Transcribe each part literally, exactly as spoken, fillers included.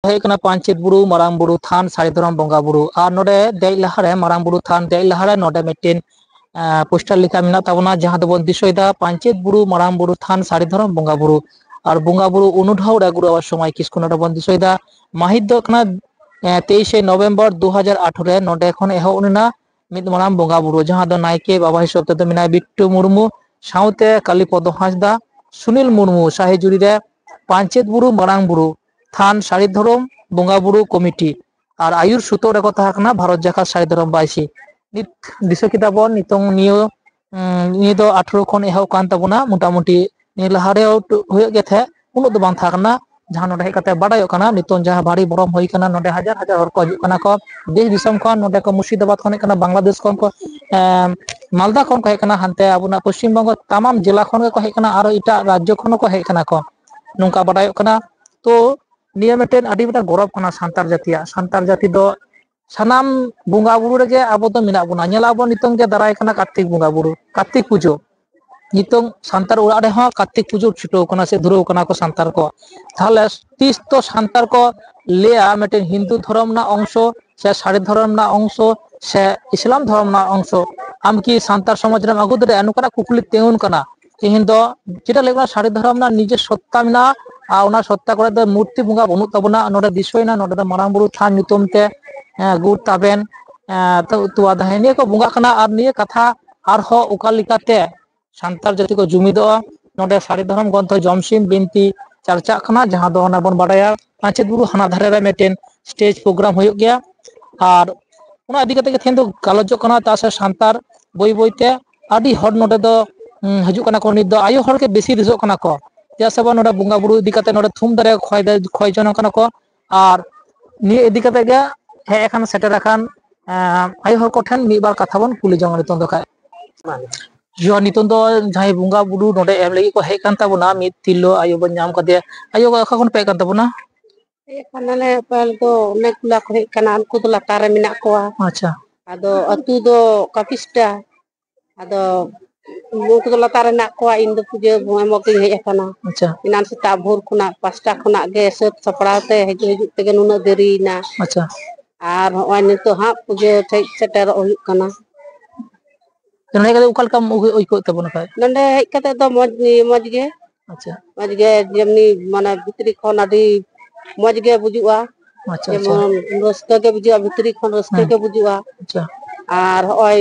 ᱦᱩᱭᱩᱜ ᱠᱟᱱᱟ ᱯᱟᱧᱪᱮᱛ ᱵᱩᱨᱩ ᱢᱟᱨᱟᱝ ᱵᱩᱨᱩ ᱛᱷᱟᱱ ᱥᱟᱹᱨᱤ ᱫᱷᱚᱨᱚᱢ ᱵᱚᱸᱜᱟ ᱵᱩᱨᱩ᱾ ᱟᱨ ᱱᱚᱰᱮ ᱫᱮᱡ ᱞᱟᱦᱟᱨᱮ, ᱢᱟᱨᱟᱝ ᱵᱩᱨᱩ ᱛᱷᱟᱱ ᱫᱮᱡ ᱞᱟᱦᱟᱨᱮ ᱱᱚᱰᱮ ᱢᱤᱫᱴᱮᱱ ᱯᱳᱥᱴᱟᱨ ᱞᱮᱠᱟ ᱢᱮᱱᱟᱜ ᱛᱟᱵᱚᱱᱟ, ᱡᱟᱦᱟᱸ ᱫᱚᱵᱚᱱ ᱫᱤᱥᱟᱹᱭᱮᱫᱟ ᱯᱟᱧᱪᱮᱛ ᱵᱩᱨᱩ ᱢᱟᱨᱟᱝ ᱵᱩᱨᱩ ᱛᱷᱟᱱ ᱥᱟᱹᱨᱤ ᱫᱷᱚᱨᱚᱢ ᱵᱚᱸᱜᱟ ᱵᱩᱨᱩ᱾ ᱟᱨ ᱵᱚᱸᱜᱟ ᱵᱩᱨᱩ ᱚᱱᱩᱰᱷᱟᱣ ᱨᱮ ᱜᱩᱨᱩ ᱵᱟᱵᱟ ᱥᱚᱢᱟᱭ ᱠᱤᱥᱠᱩ ᱱᱚᱰᱮ ᱵᱚᱱ ᱫᱤᱥᱟᱹᱭᱮᱫᱟ᱾ ᱢᱟᱹᱦᱤᱛ ᱫᱚ ᱦᱩᱭᱩᱜ ᱠᱟᱱᱟ ᱛᱮᱭᱤᱥᱮ ᱱᱚᱵᱷᱮᱢᱵᱚᱨ ᱫᱩ ᱦᱟᱡᱟᱨ ᱟᱴᱷᱨᱚ ᱨᱮ ᱱᱚᱰᱮ ᱠᱷᱚᱱ ᱮᱦᱚᱵ ᱞᱮᱱᱟ ᱢᱤᱫ ᱢᱟᱨᱟᱝ ᱵᱚᱸᱜᱟ ᱵᱩᱨᱩ, ᱡᱟᱦᱟᱸ ᱫᱚ ᱱᱟᱭᱠᱮ ᱵᱟᱵᱟ ᱦᱤᱥᱟᱹᱵ ᱛᱮᱫᱚ ᱢᱮᱱᱟᱭ ᱵᱤᱴᱴᱩ ᱢᱩᱨᱢᱩ, ᱥᱟᱶᱛᱮ ᱠᱟᱞᱤᱯᱚᱫᱚ ᱦᱟᱸᱥᱫᱟ, ᱥᱩᱱᱤᱞ ᱢᱩᱨᱢᱩ, ᱥᱟᱦᱤᱡᱩᱲᱤ ᱨᱮ ᱯᱟᱧᱪᱮᱛ ᱵᱩᱨᱩ ᱢᱟᱨᱟᱝ ᱵᱩᱨᱩ ᱛᱷᱟᱱ ᱥᱟᱹᱨᱤ ᱫᱷᱚᱨᱚᱢ ᱵᱚᱸᱜᱟ ᱵᱩᱨᱩ ᱠᱚᱢᱤᱴᱤ, ᱟᱨ ᱟᱹᱭᱩᱨ ᱥᱩᱛᱩᱜ ᱨᱮᱠᱚ ᱛᱟᱦᱮᱸ ᱠᱟᱱᱟ ᱵᱷᱟᱨᱚᱛ ᱡᱟᱠᱟᱛ ᱥᱟᱹᱨᱤ ᱫᱷᱚᱨᱚᱢ ᱵᱟᱭᱥᱤ᱾ ᱱᱤᱛ ᱫᱤᱥᱟᱹ ᱠᱮᱫᱟ ᱵᱚᱱ, ᱱᱤᱛᱚᱝ ᱱᱤᱭᱟᱹ, ᱩᱸ, ᱱᱤᱭᱟᱹ ᱫᱚ ᱟᱴᱷᱨᱚ ᱠᱷᱚᱱ ᱮᱦᱚᱵ ᱠᱟᱱ ᱛᱟᱵᱚᱱᱟ, ᱢᱚᱴᱟᱢᱩᱴᱤ ᱱᱤᱭᱟᱹ ᱞᱟᱦᱟᱨᱮ ᱦᱩᱭᱩᱜ ᱜᱮ ᱛᱟᱦᱮᱸᱫ, ᱩᱱᱟᱹᱜ ᱫᱚ ᱵᱟᱝ ᱛᱟᱦᱮᱸ ᱠᱟᱱᱟ᱾ ᱡᱟᱦᱟᱸ ᱱᱚᱰᱮ ᱦᱮᱡ ᱠᱟᱛᱮ ᱵᱟᱰᱟᱭᱚᱜ ᱠᱟᱱᱟ, ᱱᱤᱛᱚᱝ ᱡᱟᱦᱟᱸ ᱵᱷᱟᱨᱤ ᱵᱚᱨᱚᱢ ᱦᱩᱭ ᱠᱟᱱᱟ, ᱱᱚᱰᱮ ᱦᱟᱡᱟᱨ ᱦᱟᱡᱟᱨ ᱦᱚᱲ ᱠᱚ ᱦᱤᱡᱩᱜ ᱠᱟᱱᱟ ᱠᱚ ᱫᱮᱥ ᱫᱤᱥᱚᱢ ᱠᱷᱚᱱ, ᱱᱚᱰᱮ ᱠᱚ ᱢᱩᱨᱥᱤᱫᱟᱵᱟᱫᱽ ᱠᱷᱚᱱ ᱦᱮᱡ ᱠᱟᱱᱟ, ᱵᱟᱝᱞᱟᱫᱮᱥ ᱠᱷᱚᱱ ᱠᱚ, ᱮᱸ, ᱢᱟᱞᱫᱟ ᱠᱷᱚᱱ ᱠᱚ ᱦᱮᱡ ᱠᱟᱱᱟ, ᱦᱟᱱᱛᱮ ᱟᱵᱚᱱᱟᱜ ᱯᱚᱥᱪᱤᱢ ᱵᱚᱝᱜᱚ ᱛᱟᱢᱟᱢ ᱡᱮᱞᱟ ᱠᱷᱚᱱ ᱜᱮᱠᱚ ᱦᱮᱡ ᱠᱟᱱᱟ, ᱟᱨᱚ ᱮᱴᱟᱜ ᱨᱟᱡᱽᱡᱚ ᱠᱷᱚᱱ ᱦᱚᱸᱠᱚ ᱦᱮᱡ ᱠᱟᱱᱟ ᱠᱚ, ᱱᱚᱝᱠᱟ ᱵᱟᱰᱟᱭᱚᱜ ᱠᱟᱱᱟ᱾ ᱛᱚ ᱱᱤᱭᱟᱹ ᱢᱤᱫᱴᱮᱱ ᱟᱹᱰᱤ ᱢᱤᱫᱴᱮᱱ ᱜᱚᱨᱚᱵᱽ ᱠᱟᱱᱟ ᱥᱟᱱᱛᱟᱲ ᱡᱟᱹᱛᱤᱭᱟᱜ᱾ ᱥᱟᱱᱛᱟᱲ ᱡᱟᱹᱛᱤ ᱫᱚ ᱥᱟᱱᱟᱢ ᱵᱚᱸᱜᱟ ᱵᱩᱨᱩ ᱨᱮᱜᱮ ᱟᱵᱚ ᱫᱚ ᱢᱮᱱᱟᱜ ᱵᱚᱱᱟ᱾ ᱧᱮᱞ ᱟᱵᱚᱱ ᱱᱤᱛᱚᱝ ᱜᱮ ᱫᱟᱨᱟᱭ ᱠᱟᱱᱟ ᱠᱟᱨᱛᱤᱠ ᱵᱚᱸᱜᱟ ᱵᱩᱨᱩ, ᱠᱟᱨᱛᱤᱠ ᱯᱩᱡᱟᱹ᱾ ᱱᱤᱛᱚᱝ ᱥᱟᱱᱛᱟᱲ ᱚᱲᱟᱜ ᱨᱮᱦᱚᱸ ᱠᱟᱨᱛᱤᱠ ᱯᱩᱡᱟᱹ ᱪᱷᱩᱴᱟᱹᱣ ᱠᱟᱱᱟ ᱥᱮ ᱫᱷᱩᱨᱟᱹᱣ ᱠᱟᱱᱟ ᱠᱚ ᱥᱟᱱᱛᱟᱲ ᱠᱚ᱾ ᱛᱟᱦᱚᱞᱮ ᱛᱤᱥ ᱛᱚ ᱥᱟᱱᱛᱟᱲ ᱠᱚ ᱞᱟᱹᱭᱟ ᱢᱤᱫᱴᱮᱱ ᱦᱤᱱᱫᱩ ᱫᱷᱚᱨᱚᱢ ᱨᱮᱱᱟᱜ ᱚᱝᱥᱚ ᱥᱮ ᱥᱟᱹᱨᱤ ᱫᱷᱚᱨᱚᱢ ᱨᱮᱱᱟᱜ ᱚᱝᱥᱚ ᱥᱮ ᱤᱥᱞᱟᱢ ᱫᱷᱚᱨᱚᱢ ᱨᱮᱱᱟᱜ ᱚᱝᱥᱚ ᱟᱢ ᱠᱤ ᱥᱟᱱᱛᱟᱲ ᱥᱚᱢᱟᱡᱽ ᱨᱮᱢ ᱟᱹᱜᱩ ᱫᱟᱲᱮᱭᱟᱜᱼᱟ? ᱱᱚᱝᱠᱟᱱᱟᱜ ᱠᱩᱠᱞᱤ ᱛᱤᱸᱜᱩᱱ ᱠᱟᱱᱟ᱾ ᱛᱮᱦᱮᱧ ᱫᱚ ᱡᱮᱴᱟ ᱞᱟᱹᱭ ᱠᱟᱱᱟ ᱥᱟᱹᱨᱤ ᱫᱷᱚᱨᱚᱢ ᱨᱮᱱᱟᱜ ᱱᱤᱡᱮ ᱥᱚᱛᱛᱟ ᱢᱮᱱᱟᱜᱼᱟ, ᱟᱨ ᱚᱱᱟ ᱥᱚᱛᱛᱟ ᱠᱚᱨᱮ ᱫᱚ ᱢᱩᱨᱛᱤ ᱵᱚᱸᱜᱟ ᱵᱟᱹᱱᱩᱜ ᱛᱟᱵᱚᱱᱟ᱾ ᱱᱚᱰᱮ ᱫᱤᱥᱟᱹᱭᱮᱱᱟ ᱱᱚᱰᱮ ᱫᱚ ᱢᱟᱨᱟᱝ ᱵᱩᱨᱩ ᱛᱷᱟᱱ ᱧᱩᱛᱩᱢ ᱛᱮ, ᱮᱸ, ᱜᱩᱲ ᱛᱟᱵᱮᱱ, ᱮᱸ, ᱛᱚ-, ᱛᱚᱣᱟ ᱫᱟᱦᱮ ᱱᱤᱭᱟᱹ ᱠᱚ ᱵᱚᱸᱜᱟᱜ ᱠᱟᱱᱟ᱾ ᱟᱨ ᱱᱤᱭᱟᱹ ᱠᱟᱛᱷᱟ ᱟᱨᱦᱚᱸ ᱚᱠᱟ ᱞᱮᱠᱟᱛᱮ ᱥᱟᱱᱛᱟᱲ ᱡᱟᱹᱛᱤ ᱠᱚ ᱡᱩᱢᱤᱫᱚᱜᱼᱟ, ᱱᱚᱰᱮ ᱥᱟᱹᱨᱤ ᱫᱷᱚᱨᱚᱢ ᱜᱨᱚᱱᱛᱷᱚ ᱡᱚᱢᱥᱤᱢ ᱵᱤᱱᱛᱤ ᱪᱟᱨᱪᱟᱜ ᱠᱟᱱᱟ, ᱡᱟᱦᱟᱸ ᱫᱚ ᱚᱱᱮ ᱵᱚᱱ ᱵᱟᱰᱟᱭᱟ ᱯᱟᱧᱪᱮᱛ ᱵᱩᱨᱩ ᱦᱟᱱᱟ ᱫᱷᱟᱨᱮ ᱨᱮ ᱢᱤᱫᱴᱮᱱ ᱥᱴᱮᱡᱽ ᱯᱨᱳᱜᱨᱟᱢ ᱦᱩᱭᱩᱜ ᱜᱮᱭᱟ᱾ ᱟᱨ ᱚᱱᱟ ᱤᱫᱤ ᱠᱟᱛᱮ ᱜᱮ ᱛᱮᱦᱮᱧ ᱫᱚ ᱜᱟᱞᱚᱪᱚᱜ ᱠᱟᱱᱟ, ᱪᱮᱫᱟᱜ ᱥᱮ ᱥᱟᱱᱛᱟᱲ ᱵᱟᱹᱭ ᱵᱟᱹᱭ ᱛᱮ ᱟᱹᱰᱤ ᱦᱚᱲ ᱱᱚᱰᱮ ᱫᱚ, ᱩᱸ, ᱦᱤᱡᱩᱜ ᱠᱟᱱᱟ ᱠᱚ᱾ ᱱᱤᱛ ᱫᱚ ᱟᱭᱳ ᱦᱚᱲ ᱜᱮ ᱵᱮᱥᱤ ᱫᱤᱥᱚᱜ ᱠᱟᱱᱟ ᱠᱚ, ᱪᱮᱫᱟᱜ ᱥᱮ ᱵᱟᱝ ᱱᱚᱰᱮ ᱵᱚᱸᱜᱟ ᱵᱩᱨᱩ ᱤᱫᱤ ᱠᱟᱛᱮ ᱱᱚᱰᱮ ᱛᱷᱩᱢ ᱫᱟᱨᱮ ᱠᱷᱚᱭ ᱫᱟ-, ᱠᱷᱚᱭ ᱡᱚᱱᱚᱜ ᱠᱟᱱᱟ ᱠᱚ᱾ ᱟᱨ ᱱᱤᱭᱟᱹ ᱤᱫᱤ ᱠᱟᱛᱮ ᱜᱮ ᱦᱮᱡ ᱟᱠᱟᱱ ᱥᱮᱴᱮᱨ ᱟᱠᱟᱱ, ᱮᱸ, ᱟᱭᱳ ᱦᱚᱲ ᱠᱚᱴᱷᱮᱱ ᱢᱤᱫ ᱵᱟᱨ ᱠᱟᱛᱷᱟ ᱵᱚᱱ ᱠᱩᱞᱤ ᱡᱚᱝᱟ ᱱᱤᱛᱚᱝ ᱫᱚ ᱠᱷᱟᱡ᱾ ᱡᱚᱦᱟᱨ, ᱱᱤᱛᱚᱝ ᱫᱚ ᱡᱟᱦᱟᱸᱭ ᱵᱚᱸᱜᱟ ᱵᱩᱨᱩ ᱱᱚᱰᱮ ᱮᱢ ᱞᱟᱹᱜᱤᱫ ᱠᱚ ᱦᱮᱡ ᱠᱟᱱ ᱛᱟᱵᱚᱱᱟ, ᱢᱤᱫ ᱛᱤᱨᱞᱟᱹ ᱟᱭᱳ ᱵᱚᱱ ᱧᱟᱢ ᱠᱟᱫᱮᱭᱟ᱾ ᱟᱭᱳ, ᱚᱠᱟ ᱠᱷᱚᱱ ᱯᱮ ᱦᱮᱡ ᱠᱟᱱ ᱛᱟᱵᱚᱱᱟ? ᱦᱮᱡ ᱠᱟᱱᱟᱞᱮ, ᱯᱟᱹᱦᱤᱞ ᱫᱚ ᱚᱱᱮ ᱠᱩᱞᱟ ᱠᱚ ᱦᱮᱡ ᱠᱟᱱᱟ, ᱩᱱᱠᱩ ᱫᱚ ᱞᱟᱛᱟᱨ ᱨᱮ ᱢᱮᱱᱟᱜ ᱠᱚᱣᱟ᱾ ᱟᱪᱪᱷᱟ᱾ ᱟᱫᱚ ᱟᱹᱛᱩ ᱫᱚ ᱠᱟᱯᱤᱥᱴᱟ᱾ ᱟᱫᱚ ᱩᱱᱠᱩ ᱫᱚ ᱞᱟᱛᱟᱨ ᱨᱮ ᱦᱮᱱᱟᱜ ᱠᱚᱣᱟ, ᱤᱧ ᱫᱚ ᱯᱩᱡᱟᱹ ᱮᱢᱚᱜ ᱜᱤᱧ ᱦᱮᱡ ᱟᱠᱟᱱᱟ᱾ ᱟᱪᱪᱷᱟ᱾ ᱮᱱᱟᱱ ᱥᱮᱛᱟᱜ ᱵᱷᱳᱨ ᱠᱷᱚᱱᱟᱜ ᱯᱟᱸᱪᱴᱟ ᱠᱷᱚᱱᱟᱜ ᱜᱮ ᱥᱟᱹᱛ ᱥᱟᱯᱲᱟᱣ ᱛᱮ ᱦᱤᱡᱩᱜ ᱦᱤᱡᱩᱜ ᱛᱮᱜᱮ ᱱᱩᱱᱟᱹᱜ ᱫᱮᱨᱤᱭᱮᱱᱟ᱾ ᱟᱪᱪᱷᱟ᱾ ᱟᱨ ᱦᱚᱸᱜᱼᱚᱭ ᱱᱤᱛᱚᱜ ᱦᱟᱸᱜ ᱯᱩᱡᱟᱹ ᱴᱷᱮᱡ ᱥᱮᱴᱮᱨᱚᱜ ᱦᱩᱭᱩᱜ ᱠᱟᱱᱟ᱾ ᱱᱚᱰᱮ ᱦᱮᱡ ᱠᱟᱛᱮ ᱚᱠᱟ ᱞᱮᱠᱟᱢ ᱩᱭ-, ᱟᱹᱭᱠᱟᱹᱣᱮᱫ ᱛᱟᱵᱚᱱᱟ ᱠᱷᱟᱡ? ᱱᱚᱰᱮ ᱦᱮᱡ ᱠᱟᱛᱮ ᱫᱚ ᱢᱚᱡᱽ, ᱢᱚᱡᱽ ᱜᱮ᱾ ᱟᱪᱪᱷᱟ᱾ ᱢᱚᱡᱽ ᱜᱮ, ᱡᱮᱢᱱᱤ ᱢᱟᱱᱮ ᱵᱷᱤᱛᱨᱤ ᱠᱷᱚᱱ ᱟᱹᱰᱤ ᱢᱚᱡᱽ ᱜᱮ ᱵᱩᱡᱩᱜᱼᱟ᱾ ᱟᱪᱪᱷᱟ, ᱟᱪᱪᱷᱟ᱾ ᱡᱮᱢᱚᱱ ᱨᱟᱹᱥᱠᱟᱹ ᱜᱮ ᱵᱩᱡᱩᱜᱼᱟ, ᱵᱷᱤᱛᱨᱤ ᱠᱷᱚᱱ ᱨᱟᱹᱥᱠᱟᱹ ᱦᱮᱸ᱾ ᱜᱮ ᱵᱩᱡᱩᱜᱼᱟ᱾ ᱟᱪᱪᱷᱟ᱾ ᱟᱨ ᱦᱚᱸᱜᱼᱚᱭ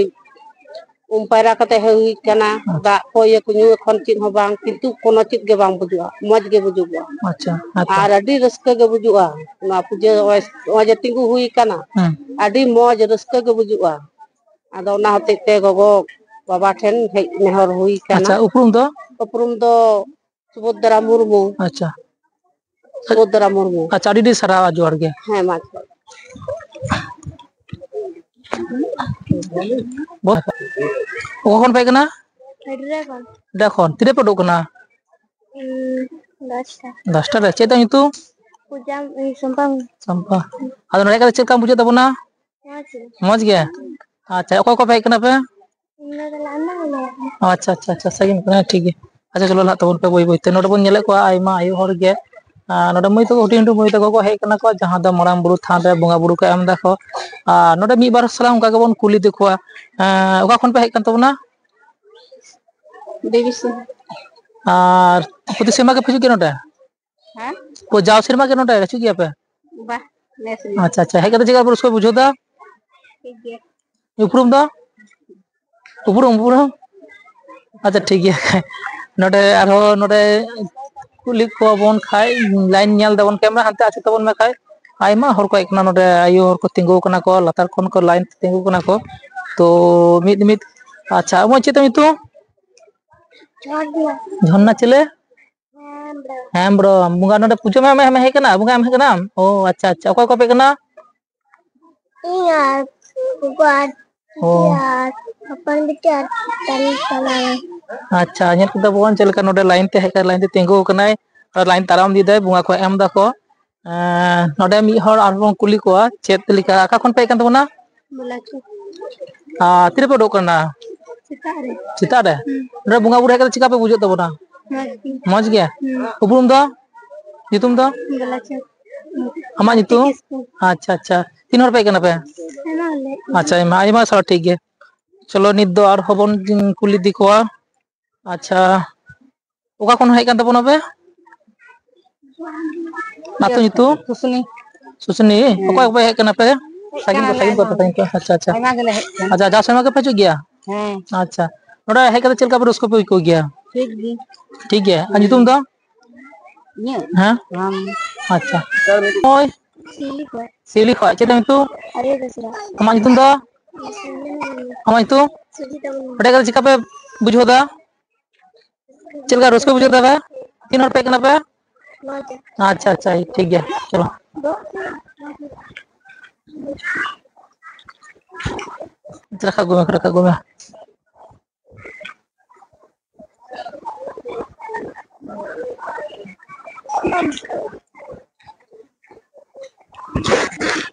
ᱩᱢ ᱯᱟᱭᱨᱟ ᱠᱟᱛᱮ ᱦᱮᱡ ᱦᱩᱭ ᱠᱟᱱᱟ᱾ ᱦᱮᱸ᱾ ᱫᱟᱜ ᱠᱚ ᱤᱭᱟᱹ ᱠᱚ ᱧᱩ ᱮᱠᱷᱚᱱ ᱪᱮᱫ ᱦᱚᱸ ᱵᱟᱝ, ᱠᱤᱱᱛᱩ ᱠᱳᱱᱳ ᱪᱮᱫ ᱜᱮ ᱵᱟᱝ ᱵᱩᱡᱩᱜᱼᱟ, ᱢᱚᱡᱽ ᱜᱮ ᱵᱩᱡᱩᱜᱚᱜᱼᱟ᱾ ᱟᱪᱪᱷᱟ, ᱦᱮᱸ ᱛᱚ᱾ ᱟᱨ ᱟᱹᱰᱤ ᱨᱟᱹᱥᱠᱟᱹ ᱜᱮ ᱵᱩᱡᱩᱜᱼᱟ᱾ ᱱᱚᱣᱟ ᱯᱩᱡᱟᱹ ᱱᱚᱜᱼᱚᱭ, ᱱᱚᱜᱼᱚᱭ ᱡᱮ ᱛᱤᱸᱜᱩ ᱦᱩᱭ ᱠᱟᱱᱟ, ᱦᱮᱸ᱾ ᱟᱹᱰᱤ ᱢᱚᱡᱽ ᱨᱟᱹᱥᱠᱟᱹ ᱜᱮ ᱵᱩᱡᱩᱜᱼᱟ᱾ ᱟᱫᱚ ᱚᱱᱟ ᱦᱚᱛᱮᱡ ᱛᱮ ᱜᱚᱜᱚ ᱵᱟᱵᱟ ᱴᱷᱮᱱ ᱦᱮᱡ ᱱᱮᱦᱚᱨ ᱦᱩᱭ ᱠᱟᱱᱟ᱾ ᱟᱪᱪᱷᱟ, ᱩᱯᱨᱩᱢ ᱫᱚ? ᱩᱯᱨᱩᱢ ᱫᱚ ᱥᱩᱵᱷᱚᱫᱨᱟ ᱢᱩᱨᱢᱩ᱾ ᱟᱪᱪᱷᱟ᱾ ᱥᱩᱵᱷᱚᱫᱨᱟ ᱢᱩᱨᱢᱩ᱾ ᱟᱪᱪᱷᱟ, ᱟᱹᱰᱤ ᱟᱹᱰᱤ ᱥᱟᱨᱦᱟᱣ, ᱡᱚᱦᱟᱨ ᱜᱮ᱾ ᱦᱮᱸ, ᱢᱟ ᱡᱚᱦᱟᱨ᱾ ᱚᱠᱟ ᱠᱷᱚᱱ ᱯᱮ ᱦᱮᱡ ᱠᱟᱱᱟ? ᱦᱟᱹᱰᱨᱟ ᱠᱷᱚᱱ᱾ ᱦᱟᱹᱰᱨᱟ ᱠᱷᱚᱱ᱾ ᱛᱤᱨᱮ ᱯᱮ ᱩᱰᱩᱠ ᱠᱟᱱᱟ? ᱩᱸ, ᱫᱚᱥᱴᱟ᱾ ᱫᱚᱥᱴᱟ ᱨᱮ᱾ ᱪᱮᱫ ᱛᱟᱢ ᱧᱩᱛᱩᱢ? ᱯᱩᱡᱟ, ᱤᱧ ᱥᱚᱢᱯᱟ᱾ ᱥᱚᱢᱯᱟ᱾ ᱟᱫᱚ ᱱᱚᱰᱮ ᱦᱮᱡ ᱠᱟᱛᱮ ᱪᱮᱫ ᱞᱮᱠᱟᱢ ᱵᱩᱡᱷᱟᱹᱣ ᱛᱟᱵᱚᱱᱟ? ᱢᱚᱡᱽ ᱜᱮ᱾ ᱢᱚᱡᱽ ᱜᱮ? ᱟᱪᱪᱷᱟ, ᱚᱠᱚᱭ ᱠᱚᱯᱮ ᱦᱮᱡ ᱠᱟᱱᱟ ᱯᱮ? ᱤᱧ ᱫᱚ ᱛᱟᱦᱞᱮ ᱟᱢ ᱵᱟᱢ ᱞᱟᱹᱭᱟᱫ ᱫᱤᱧᱟ᱾ ᱟᱪᱪᱷᱟ, ᱟᱪᱪᱷᱟ, ᱟᱪᱪᱷᱟ, ᱥᱟᱺᱜᱤᱧ ᱠᱟᱱᱟ, ᱴᱷᱤᱠ ᱜᱮᱭᱟ᱾ ᱟᱪᱪᱷᱟ, ᱪᱚᱞᱚ ᱱᱟᱦᱟᱜ ᱛᱟᱵᱚᱱ ᱯᱮ ᱵᱟᱹᱭ ᱵᱟᱹᱭ ᱛᱮ᱾ ᱱᱚᱰᱮ ᱵᱚᱱ ᱧᱮᱞᱮᱫ ᱠᱚᱣᱟ ᱟᱭᱢᱟ ᱟᱭᱳ ᱦᱚᱲ ᱜᱮ, ᱟᱨ ᱱᱚᱰᱮ ᱢᱟᱹᱭ ᱛᱟᱠᱚ, ᱦᱩᱰᱤᱧ ᱦᱩᱰᱤᱧ ᱢᱟᱹᱭ ᱛᱟᱠᱚ ᱠᱚ ᱦᱮᱡ ᱠᱟᱱᱟ ᱠᱚ, ᱡᱟᱦᱟᱸ ᱫᱚ ᱢᱟᱨᱟᱝ ᱵᱩᱨᱩ ᱛᱷᱟᱱ ᱨᱮ ᱵᱚᱸᱜᱟ ᱵᱩᱨᱩ ᱠᱚ ᱮᱢ ᱫᱟᱠᱚ᱾ ᱟᱨ ᱱᱚᱰᱮ ᱢᱤᱫ ᱵᱟᱨ ᱥᱟᱞᱟᱜ ᱚᱱᱠᱟ ᱜᱮᱵᱚᱱ ᱠᱩᱞᱤ ᱤᱫᱤ ᱠᱚᱣᱟ᱾ ᱮᱸ, ᱚᱠᱟ ᱠᱷᱚᱱ ᱯᱮ ᱦᱮᱡ ᱠᱟᱱ ᱛᱟᱵᱚᱱᱟ? ᱫᱮᱵᱤ ᱥᱤᱝ᱾ ᱟᱨ ᱯᱨᱚᱛᱤ ᱥᱮᱨᱢᱟ ᱜᱮᱯᱮ ᱦᱤᱡᱩᱜ ᱜᱮᱭᱟ ᱱᱚᱰᱮ? ᱦᱮᱸ? ᱚ, ᱡᱟᱣ ᱥᱮᱨᱢᱟ ᱜᱮ ᱱᱚᱰᱮ ᱦᱤᱡᱩᱜ ᱜᱮᱭᱟ ᱯᱮ? ᱵᱟ, ᱱᱮᱥ ᱜᱮ᱾ ᱟᱪᱪᱷᱟ, ᱟᱪᱪᱷᱟ᱾ ᱦᱮᱡ ᱠᱟᱛᱮ ᱪᱮᱫ ᱞᱮᱠᱟ ᱯᱮ ᱨᱟᱹᱥᱠᱟᱹ ᱵᱩᱡᱷᱟᱹᱣ ᱫᱟ? ᱴᱷᱤᱠ ᱜᱮᱭᱟ᱾ ᱩᱯᱨᱩᱢ ᱫᱚ? ᱩᱯᱨᱩᱢ, ᱩᱯᱨᱩᱢ? ᱟᱪᱪᱷᱟ, ᱴᱷᱤᱠ ᱜᱮᱭᱟ᱾ ᱱᱚᱰᱮ ᱟᱨᱦᱚᱸ ᱱᱚᱰᱮ ᱠᱩᱞᱤ ᱠᱚᱣᱟ ᱵᱚᱱ ᱠᱷᱟᱡ, line ᱧᱮᱞ ᱫᱟᱵᱚᱱ, camera ᱦᱟᱱᱛᱮ ᱟᱹᱪᱩᱨ ᱛᱟᱵᱚᱱ ᱢᱮ ᱠᱷᱟᱡ᱾ ᱟᱭᱢᱟ ᱦᱚᱲ ᱠᱚ ᱦᱮᱡ ᱠᱟᱱᱟ ᱱᱚᱰᱮ, ᱟᱭᱳ ᱦᱚᱲ ᱠᱚ ᱛᱤᱸᱜᱩ ᱠᱟᱱᱟ ᱠᱚ, ᱞᱟᱛᱟᱨ ᱠᱷᱚᱱ ᱠᱚ line ᱛᱮ ᱛᱤᱸᱜᱩ ᱠᱟᱱᱟ ᱠᱚ᱾ ᱛᱚ ᱢᱤᱫ, ᱢᱤᱫ, ᱟᱪᱪᱷᱟ, ᱟᱢᱟᱜ ᱪᱮᱫ ᱛᱟᱢ ᱧᱩᱛᱩᱢ? ᱡᱷᱚᱨᱱᱟ᱾ ᱡᱷᱚᱨᱱᱟ ᱪᱤᱞᱤ? ᱦᱮᱢᱵᱨᱚᱢ᱾ ᱦᱮᱢᱵᱨᱚᱢ᱾ ᱵᱚᱸᱜᱟ ᱱᱚᱰᱮ ᱯᱩᱡᱟᱹ ᱢᱮ, ᱮᱢ ᱦᱮᱡ ᱠᱟᱱᱟ? ᱵᱚᱸᱜᱟ ᱮᱢ ᱦᱮᱡ ᱠᱟᱱᱟᱢ? ᱚ, ᱟᱪᱪᱷᱟ, ᱟᱪᱪᱷᱟ᱾ ᱚᱠᱚᱭ ᱠᱚ ᱦᱮᱡ ᱠᱟᱱᱟ? ᱤᱧ ᱟᱨ ᱜᱚᱜᱚ ᱟᱨ ᱚ᱾ ᱫᱤᱫᱤ ᱟᱨ ᱦᱚᱯᱚᱱ ᱵᱤᱴᱤ ᱟᱨ ᱛᱟᱞᱮ ᱪᱟᱞᱟᱣ᱾ ᱟᱪᱪᱷᱟ, ᱧᱮᱞ ᱠᱮᱫᱟ ᱵᱚᱱ ᱪᱮᱫ ᱞᱮᱠᱟ ᱱᱚᱰᱮ line ᱛᱮ ᱦᱮᱡ ᱠᱟᱛᱮ line ᱛᱮ ᱛᱤᱸᱜᱩ ᱟᱠᱟᱱᱟᱭ ᱟᱨ line ᱛᱟᱲᱟᱢ ᱤᱫᱤᱭᱮᱫᱟᱭ, ᱵᱚᱸᱜᱟ ᱠᱚ ᱮᱢ ᱫᱟᱠᱚ᱾ ᱮᱸ, ᱱᱚᱰᱮ ᱢᱤᱫ ᱦᱚᱲ ᱟᱨᱵᱚᱱ ᱠᱩᱞᱤ ᱠᱚᱣᱟ, ᱪᱮᱫ ᱞᱮᱠᱟ, ᱚᱠᱟ ᱠᱷᱚᱱ ᱯᱮ ᱦᱮᱡ ᱠᱟᱱ ᱛᱟᱵᱚᱱᱟ? ᱵᱚᱞᱟᱪᱚᱠ᱾ ᱟᱨ ᱛᱤᱨᱮᱯᱮ ᱩᱰᱩᱠ ᱠᱟᱱᱟ? ᱥᱮᱛᱟᱜ ᱨᱮ᱾ ᱥᱮᱛᱟᱜ ᱨᱮ? ᱦᱩᱸ᱾ ᱱᱚᱰᱮ ᱵᱚᱸᱜᱟ ᱵᱩᱨᱩ ᱦᱮᱡ ᱠᱟᱛᱮ ᱪᱮᱠᱟ ᱯᱮ ᱵᱩᱡᱷᱟᱹᱣ ᱛᱟᱵᱚᱱᱟ? ᱢᱚᱡᱽ ᱜᱮ᱾ ᱢᱚᱡᱽ ᱜᱮ? ᱦᱩᱸ᱾ ᱩᱯᱨᱩᱢ ᱫᱚ? ᱧᱩᱛᱩᱢ ᱫᱚ? ᱜᱚᱞᱟᱪᱟᱸᱫᱽ᱾ ᱟᱢᱟᱜ ᱧᱩᱛᱩᱢ? ᱠᱤᱥᱠᱩ᱾ ᱟᱪᱪᱷᱟ, ᱟᱪᱪᱷᱟ᱾ ᱛᱤᱱ ᱦᱚᱲ ᱯᱮ ᱦᱮᱡ ᱠᱟᱱᱟ ᱯᱮ? ᱟᱭᱢᱟ ᱦᱚᱲ ᱞᱮ ᱦᱮᱡ ᱠᱟᱱᱟ᱾ ᱟᱪᱪᱷᱟ, ᱟᱭᱢᱟ, ᱟᱭᱢᱟ ᱥᱟᱨ, ᱴᱷᱤᱠ ᱜᱮ᱾ ᱪᱚᱞᱚ, ᱱᱤᱛ ᱫᱚ ᱟᱨᱦᱚᱸ ᱵᱚᱱ ᱠᱩᱞᱤ ᱤᱫᱤ ᱠᱚᱣᱟ᱾ ᱟᱪᱪᱷᱟ, ᱚᱠᱟ ᱠᱷᱚᱱ ᱦᱮᱡ ᱠᱟᱱ ᱛᱟᱵᱚᱱᱟ ᱯᱮ? ᱟᱹᱛᱩ ᱧᱩᱛᱩᱢ? ᱥᱩᱥᱱᱤ᱾ ᱥᱩᱥᱱᱤ? ᱦᱮᱸ᱾ ᱚᱠᱚᱭ ᱚᱠᱚᱭ ᱦᱮᱡ ᱠᱟᱱᱟ ᱯᱮ? ᱦᱮᱡ ᱥᱟᱺᱜᱤᱧ ᱠᱚ, ᱠᱟᱱᱟᱞᱮ ᱥᱟᱺᱜᱤᱧ ᱠᱚ, ᱟᱭᱢᱟ ᱥᱟᱺᱜᱤᱧ ᱠᱚ᱾ ᱟᱪᱪᱷᱟ, ᱟᱪᱪᱷᱟ᱾ ᱟᱭᱢᱟ ᱜᱮᱞᱮ ᱦᱮᱡ ᱠᱟᱱᱟ᱾ ᱟᱪᱪᱷᱟ, ᱡᱟᱣ ᱥᱮᱨᱢᱟ ᱜᱮᱯᱮ ᱦᱤᱡᱩᱜ ᱜᱮᱭᱟ? ᱦᱮᱸ᱾ ᱟᱪᱪᱷᱟ᱾ ᱱᱚᱰᱮ ᱦᱮᱡ ᱠᱟᱛᱮ ᱪᱮᱫ ᱞᱮᱠᱟ ᱯᱮ ᱨᱟᱹᱥᱠᱟᱹ ᱯᱮ ᱟᱹᱭᱠᱟᱹᱣ ᱜᱮᱭᱟ? ᱴᱷᱤᱠ ᱜᱮ᱾ ᱴᱷᱤᱠ ᱜᱮᱭᱟ᱾ ᱟᱨ ᱦᱮᱸ᱾ ᱧᱩᱛᱩᱢ ᱫᱚ? ᱤᱧᱟᱹᱜ? ᱦᱮᱸ᱾ ᱨᱟᱢ᱾ ᱟᱪᱪᱷᱟ᱾ ᱥᱤᱣᱞᱤ ᱠᱷᱚᱡ᱾ ᱥᱤᱣᱞᱤ ᱠᱷᱚᱡ᱾ ᱪᱮᱫ ᱛᱟᱢ ᱧᱩᱛᱩᱢ? ᱟᱨᱭᱟ ᱵᱮᱥᱨᱟ᱾ ᱟᱢᱟᱜ ᱧᱩᱛᱩᱢ ᱫᱚ? ᱥᱩᱡᱤᱛᱟ ᱢᱩᱨᱢᱩ᱾ ᱟᱢᱟᱜ ᱧᱩᱛᱩᱢ? ᱥᱩᱡᱤᱛᱟ ᱢᱩᱨᱢᱩ᱾ ᱱᱚᱰᱮ ᱦᱮᱡ ᱠᱟᱛᱮ ᱪᱮᱫ ᱞᱮᱠᱟ ᱯᱮ ᱵᱩᱡᱷᱟᱹᱣ ᱫᱟ? ᱪᱮᱫ ᱞᱮᱠᱟ ᱨᱟᱹᱥᱠᱟᱹ ᱵᱩᱡᱷᱟᱹᱜ ᱠᱟᱱᱟ? ᱛᱤᱱ ᱦᱚᱲ ᱯᱮ ᱦᱮᱡ ᱠᱟᱱᱟ ᱯᱮ? ᱟᱪᱪᱷᱟ, ᱟᱪᱪᱷᱟ, ᱴᱷᱤᱠ ᱜᱮᱭᱟ, ᱪᱚᱞᱚ᱾ ᱨᱟᱠᱟᱵ ᱟᱹᱜᱩ ᱢᱮ, ᱨᱟᱠᱟᱵ ᱟᱹᱜᱩ ᱢᱮ᱾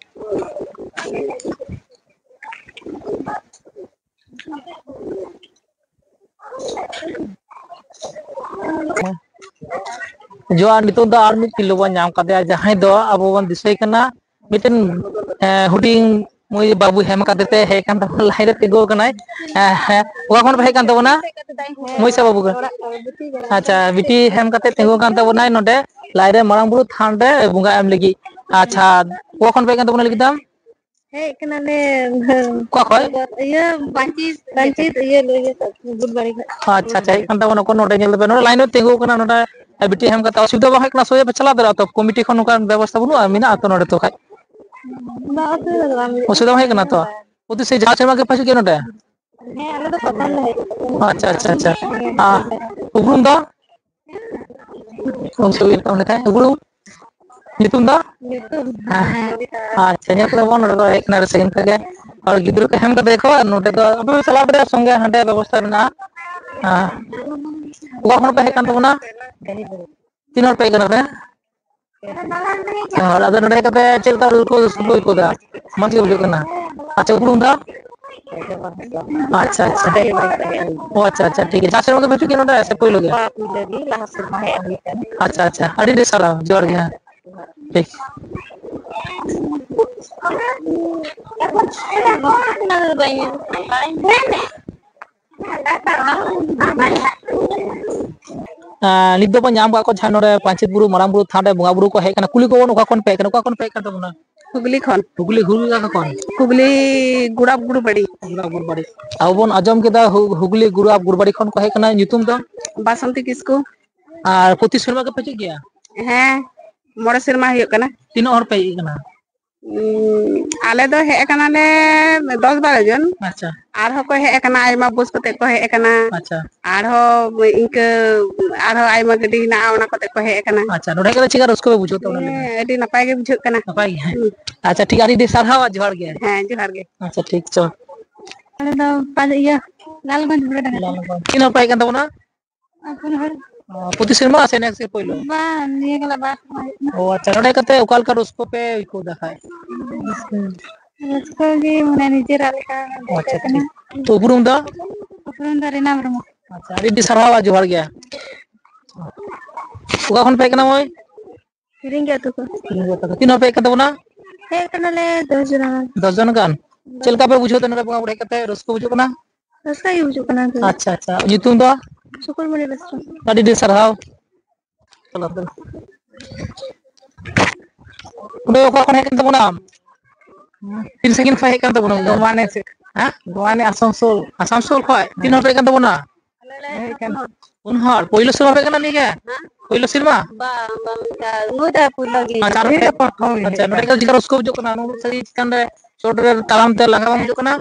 ᱡᱚᱦᱟᱨ, ᱱᱤᱛᱚᱜ ᱫᱚ ᱟᱨ ᱢᱤᱫ ᱛᱤᱨᱞᱟᱹ ᱵᱚᱱ ᱧᱟᱢ ᱠᱟᱫᱮᱭᱟ, ᱡᱟᱦᱟᱸᱭ ᱫᱚ ᱟᱵᱚ ᱵᱚᱱ ᱫᱤᱥᱟᱹᱭ ᱠᱟᱱᱟ, ᱢᱤᱫᱴᱮᱱ, ᱮ, ᱦᱩᱰᱤᱧ ᱢᱟᱹᱭ ᱵᱟᱹᱵᱩ ᱦᱮᱢ ᱠᱟᱛᱮ ᱛᱮ ᱦᱮᱡ ᱠᱟᱱ ᱛᱟᱵᱚᱱᱟ, ᱞᱟᱭᱤᱱ ᱨᱮ ᱛᱤᱸᱜᱩ ᱟᱠᱟᱱᱟᱭ᱾ ᱮ, ᱦᱮᱸ, ᱚᱠᱟ ᱠᱷᱚᱱ ᱯᱮ ᱦᱮᱡ ᱠᱟᱱ ᱛᱟᱵᱚᱱᱟ? ᱢᱟᱹᱭ ᱥᱮ ᱵᱟᱹᱵᱩ ᱠᱟᱱᱟ? ᱟᱪᱪᱷᱟ, ᱵᱤᱴᱤ ᱦᱮᱢ ᱠᱟᱛᱮ ᱛᱤᱸᱜᱩ ᱟᱠᱟᱱ ᱛᱟᱵᱚᱱᱟᱭ ᱱᱚᱰᱮ ᱞᱟᱭᱤᱱ ᱨᱮ ᱢᱟᱨᱟᱝ ᱵᱩᱨᱩ ᱛᱷᱟᱱ ᱨᱮ ᱵᱚᱸᱜᱟ ᱮᱢ ᱞᱟᱹᱜᱤᱫ᱾ ᱟᱪᱪᱷᱟ, ᱚᱠᱟ ᱠᱷᱚᱱ ᱯᱮ ᱦᱮᱡ ᱠᱟᱱ ᱛᱟᱵᱚᱱᱟ ᱞᱟᱹᱭ ᱠᱮᱫᱟᱢ? ᱦᱮᱡ ᱠᱟᱱᱟᱞᱮ᱾ ᱚᱠᱟ ᱠᱷᱚᱡ? ᱤᱭᱟᱹ, ᱯᱟᱧᱪᱤᱛ, ᱯᱟᱧᱪᱤᱛ, ᱤᱭᱟᱹ, ᱤᱭᱟᱹ, ᱵᱩᱫᱷᱵᱟᱲᱤ ᱠᱷᱚᱡ᱾ ᱟᱪᱪᱷᱟ, ᱟᱪᱪᱷᱟ, ᱦᱮᱡ ᱠᱟᱱ ᱛᱟᱵᱚᱱᱟ ᱠᱚ, ᱱᱚᱰᱮ ᱧᱮᱞ ᱞᱮᱯᱮ, ᱱᱚᱰᱮ ᱞᱟᱭᱤᱱ ᱨᱮ ᱛᱤᱸᱜᱩ ᱠᱟᱱᱟ, ᱱᱚᱰᱮ ᱵᱤᱴᱤ ᱦᱮᱢ ᱠᱟᱛᱮ ᱚᱥᱩᱵᱤᱫᱷᱟ ᱵᱟᱝ ᱦᱩᱭᱩᱜ ᱠᱟᱱᱟ, ᱥᱚᱡᱷᱮ ᱯᱮ ᱪᱟᱞᱟᱣ ᱫᱟᱲᱮᱭᱟᱜᱼᱟ ᱛᱚ, ᱠᱚᱢᱤᱴᱤ ᱠᱷᱚᱱ ᱱᱚᱝᱠᱟᱱ ᱵᱮᱵᱚᱥᱛᱷᱟ ᱵᱟᱹᱱᱩᱜᱼᱟ, ᱢᱮᱱᱟᱜᱼᱟ ᱛᱚ ᱱᱚᱰᱮ ᱛᱚ ᱠᱷᱟᱡ? ᱵᱟᱝ, ᱚᱥᱩᱵᱤᱫᱷᱟ ᱫᱚ ᱵᱟᱝ ᱦᱩᱭᱩᱜ ᱠᱟᱱᱟ᱾ ᱚᱥᱩᱵᱤᱫᱷᱟ ᱵᱟᱝ ᱦᱩᱭᱩᱜ ᱠᱟᱱᱟ ᱛᱚ? ᱯᱨᱚᱛᱤ ᱥᱮ ᱡᱟᱦᱟᱸ ᱥᱮᱨᱢᱟ ᱜᱮ ᱯᱮ ᱦᱤᱡᱩᱜ ᱜᱮᱭᱟ ᱱᱚᱰᱮ? ᱦᱮᱸ, ᱟᱞᱮ ᱫᱚ ᱯᱨᱚᱛᱷᱚᱢ ᱞᱮ ᱦᱮᱡ ᱠᱟᱱᱟ᱾ ᱟᱪᱪᱷᱟ, ᱟᱪᱪᱷᱟ, ᱟᱪᱪᱷᱟ᱾ ᱟᱨ ᱩᱯᱨᱩᱢ ᱫᱚ? ᱩᱯᱨᱩᱢ ᱫᱚ? ᱦᱮᱸ, ᱧᱩᱛᱩᱢ ᱫᱚ? ᱧᱩᱛᱩᱢ? ᱦᱮᱸ᱾ ᱦᱮᱸ, ᱵᱤᱵᱤᱛᱟ᱾ ᱟᱪᱪᱷᱟ, ᱧᱮᱞ ᱠᱮᱫᱟ ᱵᱚᱱ, ᱱᱚᱰᱮ ᱫᱚ ᱦᱮᱡ ᱠᱟᱱᱟ ᱟᱹᱰᱤ ᱥᱟᱺᱜᱤᱧ ᱠᱷᱚᱱ ᱜᱮ᱾ ᱟᱨ ᱜᱤᱫᱽᱨᱟᱹ ᱠᱚ ᱮᱢ ᱠᱟᱛᱮ ᱠᱚ, ᱱᱚᱰᱮ ᱫᱚ ᱟᱯᱮ ᱯᱮ ᱪᱟᱞᱟᱣ ᱫᱟᱲᱮᱭᱟᱜᱼᱟ ᱥᱚᱸᱜᱮ, ᱦᱟᱸᱰᱮ ᱵᱮᱵᱚᱥᱛᱷᱟ ᱢᱮᱱᱟᱜᱼᱟ᱾ ᱦᱮᱸ᱾ ᱚᱠᱟ ᱠᱷᱚᱱ ᱯᱮ ᱦᱮᱡ ᱠᱟᱱ ᱛᱟᱵᱚᱱᱟ? ᱛᱤᱱ ᱦᱚᱲ ᱯᱮ ᱦᱮᱡ ᱠᱟᱱᱟ ᱯᱮ? ᱟᱨ ᱟᱫᱚ ᱱᱚᱰᱮ ᱦᱮᱡ ᱠᱟᱛᱮ ᱪᱮᱫ ᱞᱮᱠᱟ ᱨᱟᱹᱥᱠᱟᱹ ᱯᱮ ᱟᱹᱭᱠᱟᱹᱣ ᱫᱟ? ᱢᱚᱡᱽ ᱜᱮ ᱵᱩᱡᱷᱟᱹᱜ ᱠᱟᱱᱟ᱾ ᱟᱪᱪᱷᱟ, ᱩᱯᱨᱩᱢ ᱫᱚ? ᱟᱪᱪᱷᱟ, ᱟᱪᱪᱷᱟ᱾ ᱚ, ᱟᱪᱪᱷᱟ, ᱟᱪᱪᱷᱟ, ᱴᱷᱤᱠ ᱜᱮᱭᱟ᱾ ᱡᱟᱦᱟᱸ ᱥᱮᱨᱢᱟ ᱜᱮ ᱦᱤᱡᱩᱜ ᱜᱮᱭᱟ ᱱᱚᱰᱮ ᱥᱮ ᱯᱳᱭᱞᱳ ᱜᱮ? ᱵᱟᱝ, ᱯᱳᱭᱞᱳ ᱜᱮ, ᱞᱟᱦᱟ ᱥᱮᱨᱢᱟ ᱦᱮᱡ ᱦᱩᱭ ᱟᱠᱟᱱᱟ᱾ ᱟᱪᱪᱷᱟ, ᱟᱪᱪᱷᱟ, ᱟᱹᱰᱤ ᱟᱹᱰᱤ ᱥᱟᱨᱦᱟᱣ, ᱡᱚᱦᱟᱨ ᱜᱮ ᱦᱮᱸ᱾ ᱴᱷᱤᱠ᱾ ᱟᱸ, ᱱᱤᱛ ᱫᱚᱵᱚᱱ ᱧᱟᱢ ᱠᱟᱜ ᱠᱚᱣᱟ ᱡᱟᱦᱟᱸ ᱱᱚᱰᱮ ᱯᱟᱧᱪᱮᱛ ᱵᱩᱨᱩ ᱢᱟᱨᱟᱝ ᱵᱩᱨᱩ ᱛᱷᱟᱱ ᱨᱮ ᱵᱚᱸᱜᱟ ᱵᱩᱨᱩ ᱠᱚ ᱦᱮᱡ ᱠᱟᱱᱟ᱾ ᱠᱩᱞᱤ ᱠᱚᱵᱚᱱ, ᱚᱠᱟ ᱠᱷᱚᱱ ᱯᱮ ᱦᱮᱡ ᱠᱟᱱᱟ, ᱚᱠᱟ ᱠᱷᱚᱱ ᱯᱮ ᱦᱮᱡ ᱠᱟᱱ ᱛᱟᱵᱚᱱᱟ? ᱦᱩᱜᱽᱞᱤ ᱠᱷᱚᱱ᱾ ᱦᱩᱜᱽᱞᱤ, ᱦᱩᱜᱽᱞᱤ ᱚᱠᱟ ᱠᱷᱚᱱ? ᱦᱩᱜᱽᱞᱤ ᱜᱩᱲᱟᱵ ᱜᱩᱲᱵᱟᱲᱤ᱾ ᱜᱩᱲᱟᱵ ᱜᱩᱲᱵᱟᱲᱤ᱾ ᱟᱵᱚ ᱵᱚᱱ ᱟᱸᱡᱚᱢ ᱠᱮᱫᱟ ᱦᱩ-, ᱦᱩᱜᱽᱞᱤ ᱜᱩᱲᱟᱵ ᱜᱩᱲᱵᱟᱲᱤ ᱠᱷᱚᱱ ᱠᱚ ᱦᱮᱡ ᱠᱟᱱᱟ, ᱧᱩᱛᱩᱢ ᱫᱚ? ᱵᱟᱥᱚᱱᱛᱤ ᱠᱤᱥᱠᱩ᱾ ᱟᱨ ᱯᱨᱚᱛᱤ ᱥᱮᱨᱢᱟ ᱜᱮᱯᱮ ᱦᱤᱡᱩᱜ ᱜᱮᱭᱟ? ᱦᱮᱸ, ᱢᱚᱬᱮ ᱥᱮᱨᱢᱟ ᱦᱩᱭᱩᱜ ᱠᱟᱱᱟ᱾ ᱛᱤᱱᱟᱹᱜ ᱦᱚᱲ ᱯᱮ ᱦᱮᱡ ᱠᱟᱱᱟ? ᱩᱸ, ᱟᱞᱮ ᱫᱚ ᱦᱮᱡ ᱟᱠᱟᱱᱟᱞᱮ ᱫᱚᱥ ᱵᱟᱨᱚ ᱡᱚᱱ᱾ ᱟᱪᱪᱷᱟ᱾ ᱟᱨᱦᱚᱸ ᱠᱚ ᱦᱮᱡ ᱟᱠᱟᱱᱟ, ᱟᱭᱢᱟ ᱵᱟᱥ ᱠᱟᱛᱮ ᱠᱚ ᱦᱮᱡ ᱟᱠᱟᱱᱟ᱾ ᱟᱪᱪᱷᱟ᱾ ᱟᱨᱦᱚᱸ ᱤᱱᱠᱟᱹ ᱟᱨᱦᱚᱸ ᱟᱭᱢᱟ ᱜᱟᱹᱰᱤ ᱦᱮᱱᱟᱜᱼᱟ, ᱚᱱᱟ ᱠᱚᱛᱮ ᱠᱚ ᱦᱮᱡ ᱟᱠᱟᱱᱟ᱾ ᱟᱪᱪᱷᱟ, ᱱᱚᱰᱮ ᱦᱮᱡ ᱠᱟᱛᱮ ᱪᱮᱫ ᱞᱮᱠᱟ ᱨᱟᱹᱥᱠᱟᱹ ᱯᱮ ᱵᱩᱡᱷᱟᱹᱣ ᱛᱟᱵᱚᱱᱟ, ᱞᱟᱹᱭ ᱢᱮ? ᱦᱮᱸ, ᱟᱹᱰᱤ ᱱᱟᱯᱟᱭ ᱜᱮ ᱵᱩᱡᱷᱟᱹᱜ ᱠᱟᱱᱟ᱾ ᱱᱟᱯᱟᱭ ᱜᱮ, ᱦᱮᱸ? ᱦᱩᱸ᱾ ᱟᱪᱪᱷᱟ, ᱴᱷᱤᱠ, ᱟᱹᱰᱤ ᱟᱹᱰᱤ ᱥᱟᱨᱦᱟᱣ ᱟᱨ ᱡᱚᱦᱟᱨ ᱜᱮ᱾ ᱦᱮᱸ, ᱡᱚᱦᱟᱨ ᱜᱮ᱾ ᱟᱪᱪᱷᱟ, ᱴᱷᱤᱠ, ᱪᱚ᱾ ᱟᱞᱮ ᱫᱚ ᱯᱟᱞ-, ᱤᱭᱟᱹ, ᱞᱟᱞᱜᱚᱸᱡᱽ ᱵᱚᱲᱮ ᱰᱟᱸᱜᱟ᱾ ᱞᱟᱞᱜᱚᱸᱡᱽ᱾ ᱛᱤᱱ ᱦᱚᱲ ᱯᱮ ᱦᱮᱡ ᱠᱟᱱ ᱛᱟᱵᱚᱱᱟ? ᱯᱩᱱ ᱦᱚᱲ᱾ ᱚ, ᱯᱨᱚᱛᱤ ᱥᱮᱨᱢᱟ ᱥᱮ ᱱᱮᱥ ᱜᱮ ᱯᱳᱭᱞᱳ? ᱵᱟᱝ, ᱱᱤᱭᱟᱹ ᱜᱮᱞᱮ ᱵᱟᱨ ᱥᱮᱨᱢᱟ ᱦᱩᱭᱩᱜ ᱠᱟᱱᱟ᱾ ᱚ, ᱟᱪᱪᱷᱟ, ᱱᱚᱰᱮ ᱦᱮᱡ ᱠᱟᱛᱮ ᱚᱠᱟ ᱞᱮᱠᱟ ᱨᱟᱹᱥᱠᱟᱹ ᱯᱮ ᱟᱹᱭᱠᱟᱹᱣ ᱫᱟ ᱠᱷᱟᱡ? ᱨᱟᱹᱥᱠᱟᱹ ᱜᱮ, ᱢᱟᱱᱮ, ᱱᱤᱡᱮᱨᱟᱜ ᱞᱮᱠᱟ ᱚ, ᱟᱪᱪᱷᱟ, ᱟᱹᱭᱠᱟᱹᱜ ᱠᱟᱱᱟ᱾ ᱴᱷᱤᱠ᱾ ᱛᱚ, ᱩᱯᱨᱩᱢ ᱫᱚ? ᱩᱯᱨᱩᱢ ᱫᱚ ᱨᱤᱱᱟ ᱢᱩᱨᱢᱩ᱾ ᱟᱪᱪᱷᱟ, ᱟᱹᱰᱤ ᱟᱹᱰᱤ ᱥᱟᱨᱦᱟᱣ ᱟᱨ ᱡᱚᱦᱟᱨ ᱜᱮ᱾ ᱚᱠᱟ ᱠᱷᱚᱱ ᱯᱮ ᱦᱮᱡ ᱠᱟᱱᱟ, ᱢᱟᱹᱭ? ᱥᱮᱨᱮᱧ ᱜᱮ ᱟᱹᱛᱩ ᱠᱚ᱾ ᱛᱤᱱ ᱦᱚᱲ ᱯᱮ ᱦᱮᱡ ᱠᱟᱱ ᱛᱟᱵᱚᱱᱟ? ᱦᱮᱡ ᱠᱟᱱᱟᱞᱮ ᱫᱚᱥ ᱡᱚᱱᱟ ᱜᱟᱱ᱾ ᱫᱚᱥ ᱡᱚᱱ ᱜᱟᱱ? ᱪᱮᱫ ᱞᱮᱠᱟ ᱯᱮ ᱵᱩᱡᱷᱟᱹᱣ ᱫᱟ ᱱᱚᱰᱮ ᱵᱚᱸᱜᱟ ᱵᱩᱨᱩ ᱦᱮᱡ ᱠᱟᱛᱮ? ᱨᱟᱹᱥᱠᱟᱹ ᱵᱩᱡᱷᱟᱹᱜ ᱠᱟᱱᱟ? ᱨᱟᱹᱥᱠᱟᱹ ᱜᱮ ᱵᱩᱡᱷᱟᱹᱜ ᱠᱟᱱᱟ ᱛᱚ᱾ ᱟᱪᱪᱷᱟ, ᱟᱪᱪᱷᱟ᱾ ᱧᱩᱛᱩᱢ ᱫᱚ? ᱥᱩᱠᱩᱨᱢᱚᱱᱤ ᱵᱮᱥᱨᱟ᱾ ᱟᱹᱰᱤ ᱟᱹᱰᱤ ᱥᱟᱨᱦᱟᱣ᱾ ᱚᱸᱰᱮ ᱚᱠᱟ ᱠᱷᱚᱱ ᱦᱮᱡ ᱠᱟᱱ ᱛᱟᱵᱚᱱᱟᱢ? ᱛᱤᱱ ᱥᱟᱺᱜᱤᱧ ᱠᱷᱚᱱ ᱦᱮᱡ ᱠᱟᱱ ᱛᱟᱵᱚᱱᱟ? ᱜᱳᱣᱟ ᱱᱮ ᱥᱮ᱾ ᱦᱮᱸ? ᱜᱳᱣᱟ ᱱᱮ ᱟᱥᱟᱱᱥᱳᱞ᱾ ᱟᱥᱟᱱᱥᱳᱞ ᱠᱷᱚᱱ? ᱛᱤᱱ ᱦᱚᱲ ᱯᱮ ᱦᱮᱡ ᱠᱟᱱ ᱛᱟᱵᱚᱱᱟ? ᱦᱮᱡ ᱠᱟᱱᱟ᱾ ᱯᱩᱱ ᱦᱚᱲ᱾ ᱯᱳᱭᱞᱳ ᱥᱮᱨᱢᱟ ᱯᱮ ᱦᱮᱡ ᱠᱟᱱᱟ ᱱᱤᱭᱟᱹ ᱜᱮ? ᱦᱮᱸ? ᱯᱳᱭᱞᱳ ᱥᱮᱨᱢᱟ? ᱵᱟᱝ, ᱵᱟᱝ, ᱱᱚᱣᱟ ᱫᱚ ᱯᱳᱭᱞᱳ ᱜᱮ᱾ ᱟᱪᱪᱷᱟ, ᱟᱨ ᱱᱚᱰᱮ ᱱᱤᱭᱟᱹ ᱯᱨᱚᱛᱷᱚᱢ ᱜᱮ ᱟᱪᱪᱷᱟ, ᱦᱮᱡ ᱱᱚᱰᱮ ᱠᱟᱱᱟ᱾ ᱪᱮᱫ ᱞᱮᱠᱟ ᱨᱟᱹᱥᱠᱟᱹ ᱵᱩᱡᱷᱟᱹᱜ ᱠᱟᱱᱟ? ᱩᱱᱟᱹᱜ ᱥᱟᱺᱜᱤᱧ ᱪᱮᱛᱟᱱ ᱨᱮ ᱪᱚᱴ ᱨᱮ ᱛᱟᱲᱟᱢ ᱛᱮ ᱞᱟᱸᱜᱟ ᱵᱟᱝ ᱵᱩᱡᱷᱟᱹᱜ ᱠᱟᱱᱟ?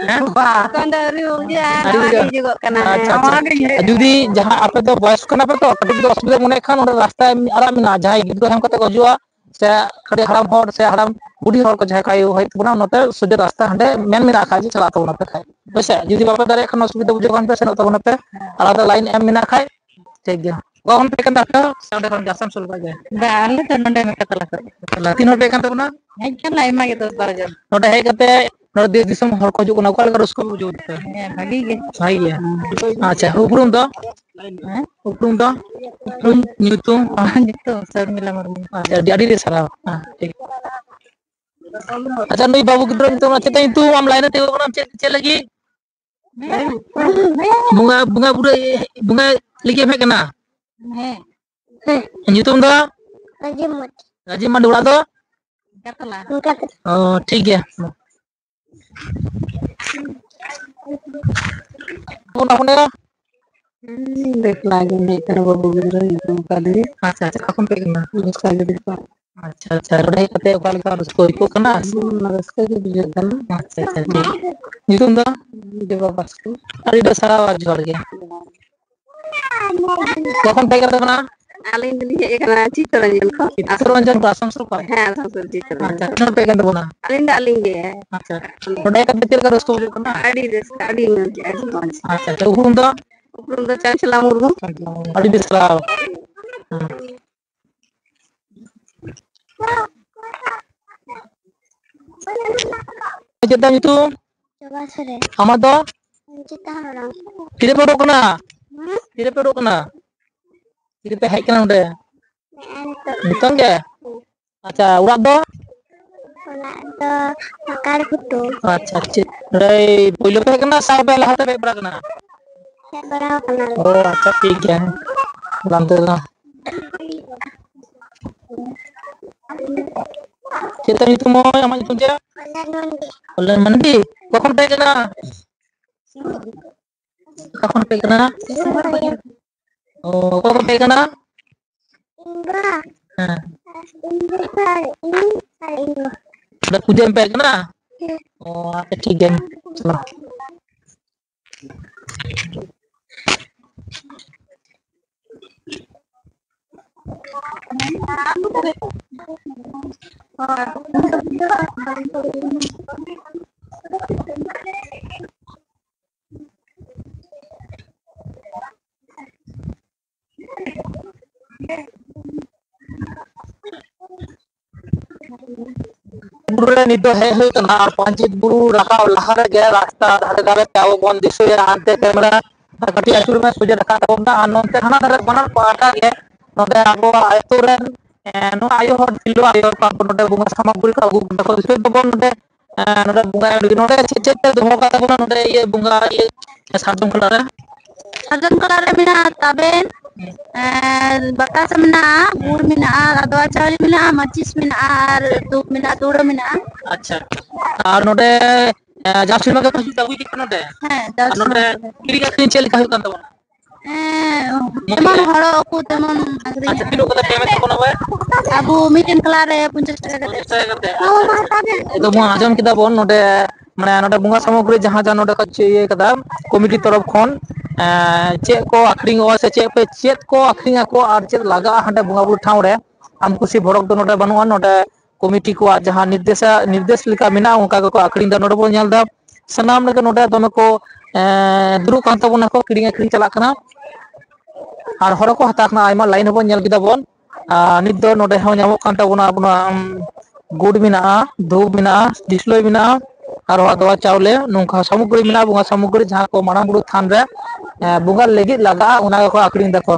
ᱦᱮᱸ? ᱵᱟᱝ᱾ ᱮᱠᱷᱚᱱ ᱫᱚ ᱟᱹᱣᱨᱤ ᱵᱩᱡᱷᱟᱹᱜᱼᱟ, ᱟᱹᱣᱨᱤ ᱱᱟᱣᱟ ᱜᱮ ᱵᱩᱡᱷᱟᱹᱜᱼᱟ᱾ ᱵᱩᱡᱷᱟᱹᱜᱚᱜ ᱠᱟᱱᱟ᱾ ᱟᱪᱪᱷᱟ, ᱦᱮᱸ᱾ ᱟᱪᱪᱷᱟ᱾ ᱱᱟᱣᱟ ᱜᱮ ᱧᱮᱞ ᱟᱨ ᱡᱩᱫᱤ ᱡᱟᱦᱟᱸ ᱟᱯᱮ ᱫᱚ ᱵᱚᱭᱚᱥ ᱠᱟᱱᱟ ᱯᱮ ᱛᱚ, ᱠᱟᱹᱴᱤᱡ ᱡᱩᱫᱤ ᱚᱥᱩᱵᱤᱫᱷᱟ ᱢᱚᱱᱮ ᱠᱷᱟᱱ, ᱚᱸᱰᱮ ᱨᱟᱥᱛᱟ ᱮᱢ ᱟᱨᱟᱜ ᱢᱮᱱᱟᱜᱼᱟ, ᱡᱟᱦᱟᱸᱭ ᱜᱤᱫᱽᱨᱟᱹ ᱦᱮᱢ ᱠᱟᱛᱮ ᱠᱚ ᱦᱤᱡᱩᱜᱼᱟ, ᱥᱮ ᱠᱟᱹᱴᱤᱡ ᱦᱟᱲᱟᱢ ᱦᱚᱲ ᱥᱮ ᱦᱟᱲᱟᱢ ᱵᱩᱰᱷᱤ ᱦᱚᱲ ᱠᱚ ᱡᱟᱦᱟᱸᱭ ᱠᱚ ᱟᱭᱳ ᱦᱚᱲ ᱛᱟᱵᱚᱱᱟ, ᱱᱚᱛᱮ ᱥᱚᱡᱷᱮ ᱨᱟᱥᱛᱟ ᱦᱟᱸᱰᱮ ᱢᱮᱱ ᱢᱮᱱᱟᱜ ᱠᱷᱟᱡ ᱡᱮ ᱪᱟᱞᱟᱜ ᱛᱟᱵᱚᱱᱟ ᱯᱮ ᱠᱷᱟᱡ᱾ ᱦᱳᱭ ᱥᱮ? ᱡᱩᱫᱤ ᱵᱟᱯᱮ ᱫᱟᱲᱮᱭᱟᱜ ᱠᱷᱟᱱ, ᱚᱥᱩᱵᱤᱫᱷᱟ ᱵᱩᱡᱷᱟᱹᱜ ᱠᱷᱟᱱ ᱯᱮ, ᱥᱮᱱᱚᱜ ᱛᱟᱵᱚᱱᱟ ᱯᱮ᱾ ᱟᱞᱟᱫᱟ ᱞᱟᱭᱤᱱ ᱮᱢ ᱢᱮᱱᱟᱜ ᱠᱷᱟᱡ, ᱴᱷᱤᱠ ᱜᱮᱭᱟ᱾ ᱚᱠᱟ ᱠᱷᱚᱱ ᱯᱮ ᱦᱮᱡ ᱠᱟᱱ ᱛᱟᱦᱮᱸ? ᱥᱮ ᱚᱸᱰᱮ ᱠᱷᱚᱱ ᱜᱮ ᱟᱥᱟᱱᱥᱳᱞ ᱠᱷᱚᱱ ᱜᱮ? ᱵᱟ, ᱟᱞᱮ ᱫᱚ ᱱᱚᱰᱮ ᱢᱮᱠᱟᱛᱟᱞᱟ ᱠᱷᱚᱱ᱾ ᱛᱤᱱ ᱦᱚᱲ ᱯᱮ ᱦᱮᱡ ᱠᱟᱱ ᱛᱟᱵᱚᱱᱟ? ᱦᱮᱡ ᱠᱟᱱᱟ ᱟᱭᱢᱟ ᱜᱮ, ᱫᱚᱥ ᱵᱟᱨᱚ ᱡᱚᱱ᱾ ᱱᱚᱰᱮ ᱦᱮᱡ ᱠᱟᱛᱮ ᱱᱚᱰᱮ ᱫᱮᱥ ᱫᱤᱥᱚᱢ ᱦᱚᱲ ᱠᱚ ᱦᱤᱡᱩᱜ ᱠᱟᱱᱟ, ᱚᱠᱟ ᱞᱮᱠᱟ ᱨᱟᱹᱥᱠᱟᱹ ᱯᱮ ᱵᱩᱡᱷᱟᱹᱣ ᱮᱫᱟ? ᱦᱮᱸ, ᱵᱷᱟᱜᱤ ᱜᱮ᱾ ᱵᱷᱟᱜᱤ ᱜᱮ᱾ ᱦᱮᱸ᱾ ᱟᱪᱪᱷᱟ, ᱩᱯᱨᱩᱢ ᱫᱚ? ᱦᱮᱸ? ᱩᱯᱨᱩᱢ ᱫᱚ? ᱩᱯᱨᱩᱢ, ᱧᱩᱛᱩᱢ? ᱧᱩᱛᱩᱢ ᱥᱚᱨᱢᱤᱞᱟ ᱢᱩᱨᱢᱩ᱾ ᱟᱪᱪᱷᱟ, ᱟᱹᱰᱤ, ᱟᱹᱰᱤ, ᱟᱹᱰᱤ ᱥᱟᱨᱦᱟᱣ᱾ ᱦᱮᱸ, ᱴᱷᱤᱠ᱾ ᱟᱪᱪᱷᱟ, ᱱᱩᱭ ᱵᱟᱹᱵᱩ ᱜᱤᱫᱽᱨᱟᱹ ᱧᱩᱛᱩᱢ ᱪᱮᱫ ᱛᱟᱭ ᱧᱩᱛᱩᱢ? ᱟᱢ line ᱨᱮ ᱛᱤᱸᱜᱩ ᱠᱟᱱᱟᱢ, ᱪᱮᱫ, ᱪᱮᱫ ᱞᱟᱹᱜᱤᱫ? ᱵᱚᱸᱜᱟ, ᱵᱚᱸᱜᱟ ᱵᱩᱨᱩ, ᱵᱚᱸᱜᱟ ᱞᱟᱹᱜᱤᱫ ᱮᱢ ᱦᱮᱡ ᱠᱟᱱᱟ? ᱦᱮᱸ᱾ ᱧᱩᱛᱩᱢ ᱫᱚ? ᱨᱟᱡᱤᱵ ᱢᱟᱨᱰᱤ᱾ ᱨᱟᱡᱤᱵ ᱢᱟᱨᱰᱤ, ᱚᱲᱟᱜ ᱫᱚ? ᱠᱟᱛᱞᱟ᱾ ᱚ, ᱴᱷᱤᱠ ᱜᱮᱭᱟ᱾ ᱚᱱᱟ ᱯᱷᱳᱱ ᱮᱨᱟ? ᱦᱩᱸ, ᱫᱮᱠᱞᱟ ᱜᱮ ᱦᱮᱡ ᱠᱟᱱᱟ, ᱵᱟᱹᱵᱩ ᱜᱤᱫᱽᱨᱟᱹ ᱧᱩᱛᱩᱢ ᱟᱠᱟᱫᱮ᱾ ᱟᱪᱪᱷᱟ, ᱟᱪᱪᱷᱟ, ᱚᱠᱟ ᱠᱷᱚᱱ ᱯᱮ ᱦᱮᱡ ᱠᱟᱱᱟ? ᱵᱮᱥᱟ ᱜᱤᱫᱽᱨᱟᱹ ᱠᱚ᱾ ᱟᱪᱪᱷᱟ, ᱟᱪᱪᱷᱟ, ᱱᱚᱰᱮ ᱦᱮᱡ ᱠᱟᱛᱮ ᱚᱠᱟ ᱞᱮᱠᱟ ᱨᱟᱹᱥᱠᱟᱹ ᱟᱹᱭᱠᱟᱹᱜ ᱠᱟᱱᱟ? ᱦᱩᱸ, ᱨᱟᱹᱥᱠᱟᱹ ᱜᱮ ᱵᱩᱡᱷᱟᱹᱜ ᱠᱟᱱᱟ᱾ ᱟᱪᱪᱷᱟ, ᱟᱪᱪᱷᱟ, ᱴᱷᱤᱠ᱾ ᱧᱩᱛᱩᱢ ᱫᱚ? ᱡᱚᱵᱟ ᱵᱟᱥᱠᱮ᱾ ᱟᱹᱰᱤ ᱟᱹᱰᱤ ᱥᱟᱨᱦᱟᱣ ᱟᱨ ᱡᱚᱦᱟᱨ ᱜᱮ᱾ ᱚᱠᱟ ᱠᱷᱚᱱ ᱯᱮ ᱦᱮᱡ ᱠᱟᱱ ᱛᱟᱵᱚᱱᱟ? ᱟᱹᱞᱤᱧ ᱫᱚᱞᱤᱧ ᱦᱮᱡ ᱟᱠᱟᱱᱟ ᱪᱤᱛᱛᱚᱨᱚᱧᱡᱚᱱ ᱠᱷᱚᱱ᱾ ᱪᱤᱛᱛᱚᱨᱚᱧᱡᱚᱱ ᱠᱷᱚᱱ, ᱟᱥᱟᱱᱥᱳᱞ ᱠᱷᱚᱱ? ᱦᱮᱸ, ᱟᱥᱟᱱᱥᱳᱞ ᱪᱤᱛᱛᱚᱨᱚᱧᱡᱚᱱ᱾ ᱟᱪᱪᱷᱟ, ᱛᱤᱱᱟᱹᱜ ᱯᱮ ᱦᱮᱡ ᱠᱟᱱ ᱛᱟᱵᱚᱱᱟ? ᱟᱹᱞᱤᱧ ᱫᱚ ᱟᱹᱞᱤᱧ ᱜᱮ᱾ ᱟᱪᱪᱷᱟ, ᱱᱚᱰᱮ ᱦᱮᱡ ᱠᱟᱛᱮ ᱪᱮᱫ ᱞᱮᱠᱟ ᱨᱟᱹᱥᱠᱟᱹ ᱵᱩᱡᱷᱟᱹᱜ ᱠᱟᱱᱟ? ᱟᱹᱰᱤ ᱨᱟᱹᱥᱠᱟᱹ, ᱟᱹᱰᱤ ᱢᱚᱡᱽ, ᱟᱹᱰᱤ ᱢᱚᱡᱽ᱾ ᱟᱪᱪᱷᱟ, ᱟᱪᱪᱷᱟ, ᱩᱯᱨᱩᱢ ᱫᱚ? ᱩᱯᱨᱩᱢ ᱫᱚ ᱪᱟᱱᱥᱮᱞᱟ ᱢᱩᱨᱢᱩ᱾ ᱟᱹᱰᱤ ᱵᱮᱥ ᱥᱟᱨᱦᱟᱣ᱾ ᱦᱮᱸ᱾ ᱪᱮᱫ ᱛᱟᱢ ᱧᱩᱛᱩᱢ? ᱡᱚᱵᱟ ᱥᱚᱨᱮᱱ᱾ ᱟᱢᱟᱜ ᱫᱚ? ᱚᱧᱡᱤᱛᱟ ᱦᱮᱢᱵᱨᱚᱢ᱾ ᱛᱤᱨᱮᱯᱮ ᱩᱰᱩᱠ ᱠᱟᱱᱟ? ᱦᱩᱸ? ᱛᱤᱨᱮᱯᱮ ᱩᱰᱩᱠ ᱠᱟᱱᱟ? ᱛᱤᱨᱮᱯᱮ ᱦᱮᱡ ᱠᱟᱱᱟ ᱱᱚᱰᱮ? ᱱᱮᱜᱼᱮ ᱱᱤᱛᱚᱜ᱾ ᱱᱤᱛᱚᱝ ᱜᱮ? ᱟᱪᱪᱷᱟ, ᱚᱲᱟᱜ ᱫᱚ? ᱚᱲᱟᱜ ᱫᱚ ᱯᱟᱠᱟᱲ ᱜᱷᱩᱴᱩ᱾ ᱟᱪᱪᱷᱟ, ᱪᱮᱫ ᱱᱚᱰᱮ ᱯᱳᱭᱞᱳ ᱯᱮ ᱦᱮᱡ ᱠᱟᱱᱟ ᱥᱮ ᱟᱨ ᱯᱮ ᱞᱟᱦᱟ ᱛᱮᱯᱮ ᱦᱮᱡ ᱵᱟᱲᱟ ᱠᱟᱱᱟ? ᱦᱮᱡ ᱵᱟᱲᱟ ᱟᱠᱟᱱᱟᱞᱮ᱾ ᱚ, ᱟᱪᱪᱷᱟ, ᱴᱷᱤᱠ ᱜᱮᱭᱟ᱾ ᱵᱟᱝ ᱛᱮ ᱫᱚ᱾ ᱪᱮᱫ ᱛᱟᱢ ᱧᱩᱛᱩᱢ ᱢᱟᱹᱭ? ᱟᱢᱟᱜ ᱧᱩᱛᱩᱢ ᱪᱮᱫ? ᱠᱚᱞᱭᱟᱱ ᱢᱟᱱᱰᱤ᱾ ᱠᱚᱞᱭᱟᱱ ᱢᱟᱱᱰᱤ? ᱚᱠᱟ ᱠᱷᱚᱱ ᱯᱮ ᱦᱮᱡ ᱠᱟᱱᱟ? ᱚᱠᱟ ᱠᱷᱚᱱ ᱯᱮ ᱦᱮᱡ ᱠᱟᱱᱟ? ᱚ, ᱚᱠᱚᱭ ᱠᱚ ᱯᱮ ᱦᱮᱡ ᱠᱟᱱᱟ? ᱤᱧ ᱵᱟ᱾ ᱦᱮᱸ᱾ ᱤᱧ ᱵᱟ, ᱤᱧ ᱟᱨ ᱤᱧ ᱜᱚ᱾ ᱚᱸᱰᱮ ᱯᱩᱡᱟᱹ ᱮᱢ ᱯᱮ ᱦᱮᱡ ᱠᱟᱱᱟ? ᱦᱮᱸ᱾ ᱚ, ᱟᱪᱪᱷᱟ, ᱴᱷᱤᱠ ᱜᱮᱭᱟ, ᱪᱟᱞᱟᱣ᱾ ᱵᱩᱨᱩ ᱨᱮ ᱱᱤᱛ ᱫᱚ ᱦᱮᱡ ᱦᱩᱭ ᱠᱟᱱᱟ, ᱟᱨ ᱯᱟᱧᱪᱮᱛ ᱵᱩᱨᱩ ᱨᱟᱠᱟᱵ ᱞᱟᱦᱟ ᱨᱮᱜᱮ ᱨᱟᱥᱛᱟ ᱫᱷᱟᱨᱮ ᱫᱷᱟᱨᱮ ᱛᱮ ᱟᱵᱚ ᱵᱚᱱ ᱫᱤᱥᱟᱹᱭᱟ, ᱦᱟᱱᱛᱮ ᱠᱮᱢᱮᱨᱟ ᱠᱟᱹᱴᱤᱡ ᱟᱹᱪᱩᱨ ᱢᱮ, ᱥᱚᱡᱷᱮ ᱨᱟᱠᱟᱵ ᱛᱟᱵᱚᱱ ᱢᱮ᱾ ᱟᱨ ᱱᱚᱱᱛᱮ ᱦᱟᱱᱟ ᱫᱷᱟᱨᱮ ᱵᱟᱱᱟᱨ ᱯᱟᱦᱴᱟ ᱜᱮ ᱱᱚᱰᱮ ᱟᱵᱚᱣᱟᱜ ᱟᱹᱛᱩ ᱨᱮᱱ, ᱮ, ᱱᱚᱣᱟ ᱟᱭᱳ ᱦᱚᱲ, ᱛᱤᱨᱞᱟᱹ ᱟᱭᱳ ᱦᱚᱲ ᱠᱚ ᱱᱚᱰᱮ ᱵᱚᱸᱜᱟ ᱥᱟᱢᱟᱜᱨᱤ ᱠᱚ ᱟᱹᱜᱩ ᱠᱟᱛᱮ ᱠᱚ ᱫᱤᱥᱟᱹᱭ ᱛᱟᱵᱚᱱ ᱱᱚᱰᱮ, ᱮ, ᱱᱚᱰᱮ ᱵᱚᱸᱜᱟ ᱮᱢ ᱞᱟᱹᱜᱤᱫ᱾ ᱱᱚᱰᱮ ᱪᱮᱫ ᱪᱮᱫ ᱯᱮ ᱫᱚᱦᱚ ᱠᱟᱜ ᱛᱟᱵᱚᱱᱟ ᱱᱚᱰᱮ, ᱤᱭᱟᱹ, ᱵᱚᱸᱜᱟ, ᱤᱭᱟᱹ, ᱥᱟᱨᱡᱚᱢ ᱠᱷᱟᱞᱟ ᱨᱮ? ᱥᱟᱨᱡᱚᱢ ᱠᱷᱟᱞᱟ ᱨᱮ ᱢᱮᱱᱟᱜᱼᱟ ᱛᱟᱵᱮᱱ, ᱟᱨ ᱵᱟᱛᱟᱥᱟ ᱢᱮᱱᱟᱜᱼᱟ, ᱜᱩᱲ ᱢᱮᱱᱟᱜᱼᱟ, ᱟᱫᱣᱟ ᱪᱟᱣᱞᱮ ᱢᱮᱱᱟᱜᱼᱟ, ᱢᱟᱹᱪᱤᱥ ᱢᱮᱱᱟᱜᱼᱟ, ᱟᱨ ᱫᱷᱩᱯ ᱢᱮᱱᱟᱜᱼᱟ, ᱫᱷᱩᱲᱟᱹ ᱢᱮᱱᱟᱜᱼᱟ᱾ ᱟᱪᱪᱷᱟ᱾ ᱟᱨ ᱱᱚᱰᱮ, ᱮ, ᱡᱟᱦᱟᱸ ᱥᱮᱨᱢᱟ ᱜᱮ ᱯᱮ ᱦᱤᱡᱩᱜ ᱛᱮ ᱟᱹᱜᱩᱭ ᱜᱮᱭᱟ ᱱᱚᱰᱮ? ᱦᱮᱸ, ᱡᱟᱦᱟᱸ ᱟᱨ ᱱᱚᱰᱮ ᱥᱮᱨᱢᱟ ᱜᱮ᱾ ᱠᱤᱨᱤᱧ ᱟᱹᱠᱷᱨᱤᱧ ᱪᱮᱫ ᱞᱮᱠᱟ ᱦᱩᱭᱩᱜ ᱠᱟᱱ ᱛᱟᱵᱚᱱᱟ? ᱦᱮᱸ, ᱡᱮᱢᱚᱱ ᱦᱚᱲᱚᱜ ᱟᱠᱚ ᱛᱮᱢᱚᱱ ᱟᱹᱠᱷᱨᱤᱧ᱾ ᱟᱪᱪᱷᱟ, ᱛᱤᱱᱟᱹᱜ ᱠᱟᱛᱮ ᱯᱮ ᱮᱢᱮᱫ ᱛᱟᱵᱚᱱᱟ ᱵᱟᱭ? ᱟᱵᱚ ᱢᱤᱫᱴᱮᱱ ᱠᱷᱟᱞᱟ ᱨᱮ ᱯᱚᱧᱪᱟᱥ ᱴᱟᱠᱟ ᱠᱟᱛᱮ᱾ ᱯᱚᱧᱪᱟᱥ ᱴᱟᱠᱟ ᱠᱟᱛᱮ᱾ ᱟᱫᱚ ᱵᱚᱱ ᱟᱸᱡᱚᱢ ᱠᱮᱫᱟ ᱵᱚᱱ ᱱᱚᱰᱮ, ᱢᱟᱱᱮ ᱱᱚᱰᱮ ᱵᱚᱸᱜᱟ ᱥᱟᱢᱚᱜᱨᱤ ᱡᱟᱦᱟᱸ ᱡᱟᱦᱟᱸ ᱱᱚᱰᱮ ᱠᱚ ᱪᱮ-, ᱤᱭᱟᱹ ᱠᱟᱫᱟ ᱠᱚᱢᱤᱴᱤ ᱛᱚᱨᱚᱯ ᱠᱷᱚᱱ, ᱮᱸ, ᱪᱮᱫ ᱠᱚ ᱟᱹᱠᱷᱨᱤᱧᱚᱜᱼᱟ ᱥᱮ ᱪᱮᱫ ᱯᱮ, ᱪᱮᱫ ᱠᱚ ᱟᱹᱠᱷᱨᱤᱧ ᱟᱠᱚ ᱟᱨ ᱪᱮᱫ ᱞᱟᱜᱟᱜᱼᱟ ᱦᱟᱸᱰᱮ ᱵᱚᱸᱜᱟ ᱵᱩᱨᱩ ᱴᱷᱟᱶ ᱨᱮ, ᱟᱢ ᱠᱩᱥᱤ ᱵᱷᱚᱲᱚᱠ ᱫᱚ ᱱᱚᱰᱮ ᱵᱟᱹᱱᱩᱜᱼᱟ᱾ ᱱᱚᱰᱮ ᱠᱚᱢᱤᱴᱤ ᱠᱚᱣᱟᱜ ᱡᱟᱦᱟᱸ ᱱᱤᱨᱫᱮᱥᱟ-, ᱱᱤᱨᱫᱮᱥ ᱞᱮᱠᱟ ᱢᱮᱱᱟᱜᱼᱟ, ᱚᱱᱠᱟ ᱜᱮᱠᱚ ᱟᱹᱠᱷᱨᱤᱧ ᱮᱫᱟ᱾ ᱱᱚᱰᱮ ᱵᱚᱱ ᱧᱮᱞ ᱮᱫᱟ ᱥᱟᱱᱟᱢ ᱞᱮᱠᱟ ᱱᱚᱰᱮ ᱫᱚᱢᱮ ᱠᱚ, ᱮᱸ, ᱫᱩᱲᱩᱵ ᱠᱟᱱ ᱛᱟᱵᱚᱱᱟ ᱠᱚ, ᱠᱤᱨᱤᱧ ᱟᱹᱠᱷᱨᱤᱧ ᱪᱟᱞᱟᱜ ᱠᱟᱱᱟ᱾ ᱟᱨ ᱦᱚᱲ ᱦᱚᱸᱠᱚ ᱦᱟᱛᱟᱣ ᱠᱟᱱᱟ, ᱟᱭᱢᱟ ᱞᱟᱭᱤᱱ ᱦᱚᱸᱵᱚᱱ ᱧᱮᱞ ᱠᱮᱫᱟ ᱵᱚᱱ᱾ ᱟᱨ ᱱᱤᱛ ᱫᱚ ᱱᱚᱰᱮ ᱦᱚᱸ ᱧᱟᱢᱚᱜ ᱠᱟᱱ ᱛᱟᱵᱚᱱᱟ ᱟᱵᱚᱱᱟᱜ, ᱩᱢ, ᱜᱩᱲ ᱢᱮᱱᱟᱜᱼᱟ, ᱫᱷᱩᱯ ᱢᱮᱱᱟᱜᱼᱟ, ᱰᱤᱥᱞᱳᱭ ᱢᱮᱱᱟᱜᱼᱟ, ᱟᱨ ᱟᱫᱣᱟ ᱪᱟᱣᱞᱮ, ᱱᱚᱝᱠᱟ ᱥᱟᱢᱚᱜᱨᱤ ᱢᱮᱱᱟᱜᱼᱟ, ᱵᱚᱸᱜᱟ ᱥᱟᱢᱚᱜᱨᱤ ᱡᱟᱦᱟᱸ ᱠᱚ ᱢᱟᱨᱟᱝ ᱵᱩᱨᱩ ᱛᱷᱟᱱ ᱨᱮ, ᱮᱸ, ᱵᱚᱸᱜᱟ ᱞᱟᱹᱜᱤᱫ ᱞᱟᱜᱟᱜᱼᱟ, ᱚᱱᱟ ᱜᱮᱠᱚ ᱟᱹᱠᱷᱨᱤᱧ ᱫᱟᱠᱚ᱾